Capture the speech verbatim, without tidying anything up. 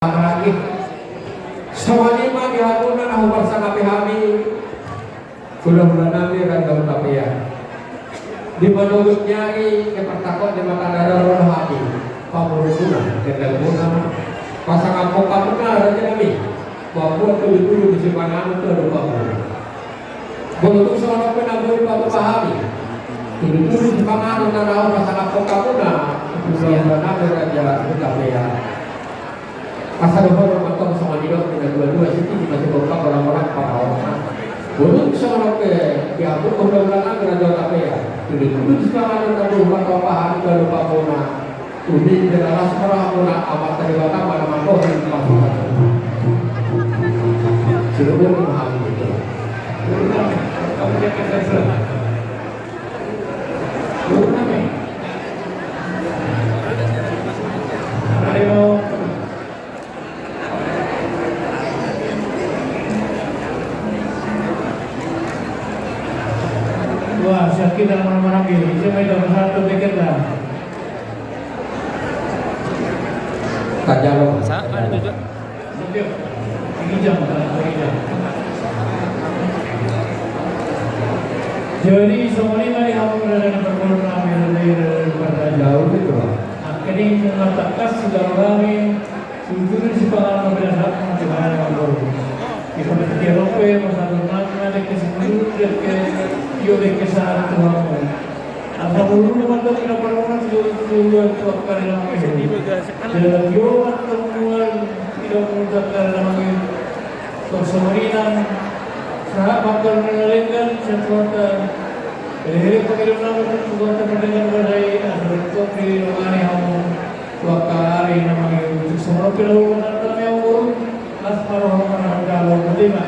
Apalagi songon i ma di hamuna na huparsangapi hami, hulahula nami Raja Hutapea. Di manogot ni ari, di partakok ni matadara ro hami, pamoruonmuna, gendangmuna, pasangaphon hamuna raja nami, mambuat tudutudu di sipanganon tu adopanmuna. Molo tung songon on pe na boi patupa hami, tudutudu sipanganon na laho pasangaphon hamuna, hulahula nami Raja Hutapea. Asa dohonon ma tong songon nidok ni na dua-dua sititi masih bongkak orang-orang pada orang. Burung songon on pe di ampun hulahula nami Raja Hutapea. Tudutudu sipanganon na laho patupa hami tu adopanmuna. Uli jala las ma rohamuna, Amanta Debata ma na manggohi pasupasu. Siluhut ma hami. Wah, siap kita marhaha-marhaha, ise ma i dapat satu pikir dah. Tajalo. Sa-, anu tujuh. Jadi songon i ma di hamu raja ni parboru nami, raja ni parboru nami. Jauh itu, Pak. Angka i ma tangkas sidaon nami, tudutudu sipanganon na pinasahat ni Tuhan, amangboru. Di partingkian on pe, pasahaton nami ma dengke sipulu, dengke tio, dengke sahat tu hamu. Asa molo mantong di na parboru, tu, tu, tu, tu, tu, angka ari na mangihut. Jala tio mantong mual di na mangihut, angka ari na mangihut. Songon i nang sahat ma angka ari na denggan, sian Tuhanta. Elek-elek pangidoan nami tu Tuhanta, pardenggan basa i, asa tongtong didongani hamu tu angka ari na mangihut. Songon on pe laho, amangboru, las ma roha, marhata, botima.